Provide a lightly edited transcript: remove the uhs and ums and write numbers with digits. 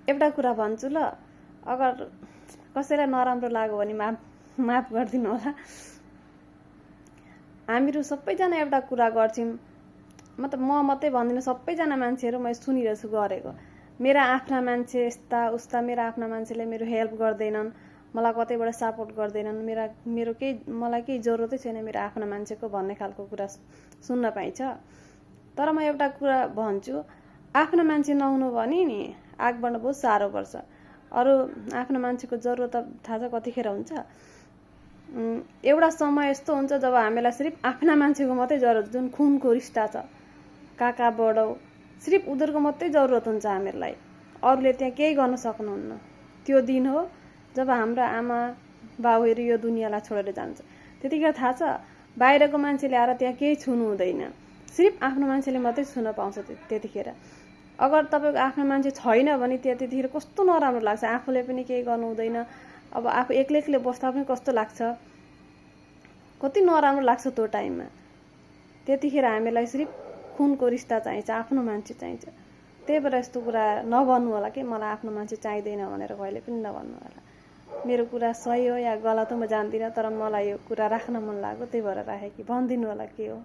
एउटा कुरा भन्छु ल, अगर कसैलाई नराम्रो लाग्यो भने माफ गरिदिनु होला। हामीहरू सबैजना एउटा कुरा गर्छौँ, मतलब म मात्रै भन्दिनँ, सबैजना मान्छेहरू मैले सुनिरहेछु गरेको। मेरा आफ्ना मान्छे यस्ता उस्ता, मेरा आफ्ना मान्छेले मेरो हेल्प गर्दैनन्, मलाई कतैबाट सपोर्ट गर्दैनन्, मलाई केही जरुरतै छैन मेरो आफ्ना मान्छेको भन्ने खालको कुरा सुन्न पाइन्छ। तर म एउटा कुरा भन्छु, आफ्ना मान्छे नहुनु भने नि आग बढ्न बहुत साह्रो पर्छ। अरू आफ्नो मान्छेको जरुरत थाहा छ कतिखेर हुन्छ, एउटा समय यस्तो हुन्छ जब हामीलाई सिर्फ आफ्ना मान्छेको मात्रै जरुरत, जुन खुनको रिस्ता छ, काका बडौ, सिर्फ उनीहरूको मात्रै जरुरत हुन्छ हामीहरूलाई, अरूले त्यहाँ केही गर्न सक्नुहुन्न। त्यो दिन हो जब हाम्रा आमा बाउहरू यो दुनियाँलाई छोडेर जान्छ। त्यतिखेर थाहा छ बाहिरको मान्छेले आएर त्यहाँ केही छुनु हुँदैन, सिर्फ आफ्नो मान्छेले मात्रै छुन पाउँछ। त्यतिखेर अगर तपाईँको आफ्नो मान्छे छैन भने त्यतिखेर कस्तो नराम्रो लाग्छ, आफूले पनि केही गर्नु हुँदैन। अब आफू एक्लै बस्दा पनि कस्तो लाग्छ, कति नराम्रो लाग्छ त्यो टाइममा। त्यतिखेर हामीलाई सिर्फ खुनको रिस्ता चाहिन्छ, आफ्नो मान्छे चाहिन्छ। त्यही भएर यस्तो कुरा नभन्नु होला कि मलाई आफ्नो मान्छे चाहिँदैन भनेर कहिले पनि नभन्नु होला। मेरो कुरा सही हो या गलत हो म जान्दिनँ, तर मलाई यो कुरा राख्न मन लाग्यो, त्यही भएर राखेँ कि भनिदिनु होला के हो।